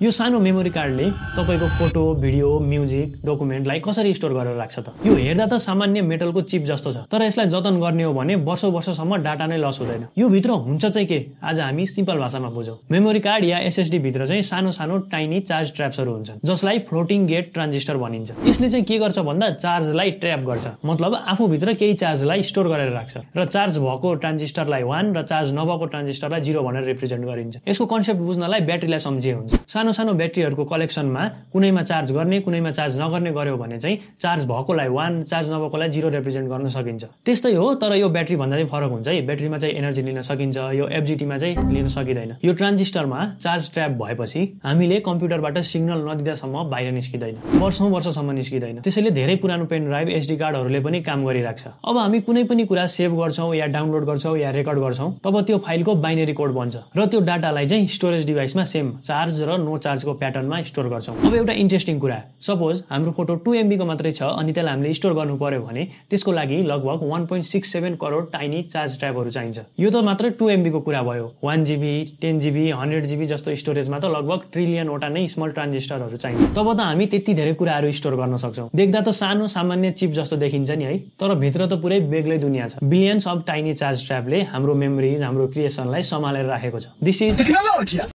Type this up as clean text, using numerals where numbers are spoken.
यो सानो मेमोरी कार्डले तपाईको फोटो, भिडियो, म्युजिक, डकुमेन्टलाई कसरी स्टोर गरेर राख्छ त? यो हेर्दा त सामान्य मेटलको चिप जस्तो छ, तर यसलाई जतन गर्ने हो भने वर्षौं डाटा नै लस हुँदैन। यो भित्र हुन्छ चाहिँ के? आज हामी सिम्पल भाषामा बुझौं। मेमोरी कार्ड या एसएसडी भित्र चाहिँ सानो टाइनी चार्ज ट्र्याप्सहरू हुन्छन्, जसलाई फ्लोटिङ गेट ट्रान्जिस्टर भनिन्छ। यसले चाहिँ के गर्छ भन्दा चार्जलाई ट्र्याप गर्छ, मतलब आफू भित्र केही चार्जलाई स्टोर गरेर राख्छ र चार्ज भएको ट्रान्जिस्टरलाई 1 र चार्ज नभएको ट्रान्जिस्टरलाई 0 भनेर रिप्रेजेन्ट गरिन्छ। यसको कन्सेप्ट बुझ्नलाई ब्याट्रीलाई सम्झिए हुन्छ। सानो ब्याट्रीहरूको कलेक्सनमा कुनैमा चार्ज गर्ने, कुनैमा चार्ज नगर्ने गर्यो भने चाहिँ चार्ज भएकोलाई 1, चार्ज नभएकोलाई 0 रिप्रेजेन्ट गर्न सकिन्छ। त्यस्तै हो, तर यो ब्याट्री भन्दा चाहिँ फरक हुन्छ है। ब्याट्रीमा चाहिँ एनर्जी लिन सकिन्छ, यो एफजिटीमा चाहिँ लिन सकिदैन। यो ट्रान्जिस्टरमा चार्ज ट्र्याप भएपछि हामीले कम्प्युटरबाट सिग्नल नदिँदासम्म बाहिर निस्किँदैन, वर्षसम्म निस्किँदैन। त्यसैले धेरै पुरानो पेन ड्राइभ, एसडी कार्डहरूले पनि काम गरिराख्छ। अब हामी कुनै पनि कुरा सेभ गर्छौं या डाउनलोड गर्छौं या रेकर्ड गर्छौं, तब त्यो फाइलको बाइनरी कोड बन्छ र त्यो डाटालाई चाहिँ स्टोरेज डिभाइसमा सेम चार्ज र नो चार्जको प्याटर्नमा स्टोर गर्छौं। अब एउटा इन्ट्रेस्टिङ कुरा, सपोज हाम्रो फोटो 2 MB को मात्रै छ अनि त्यसलाई हामीले स्टोर गर्नु पर्यो भने त्यसको लागि लगभग 1.67 करोड टाइनी चार्ज ट्र्यापहरू चाहिन्छ। यो त मात्र 2 MB को कुरा भयो। 1 GB, 10 GB, 100 GB जस्तो स्टोरेजमा त लगभग ट्रिलियनवटा नै स्मल ट्रान्जिस्टरहरू चाहिन्छ। तब त हामी त्यति धेरै कुराहरू स्टोर गर्न सक्छौं। देख्दा त सानो सामान्य चिप जस्तो देखिन्छ नि है, तर भित्र त पुरै बेग्लै दुनिया छ। बिलियन्स अफ टाइनी चार्ज ट्र्यापले हाम्रो मेमोरिज, हाम्रो क्रिएसनलाई सम्हालेर राखेको छ। This is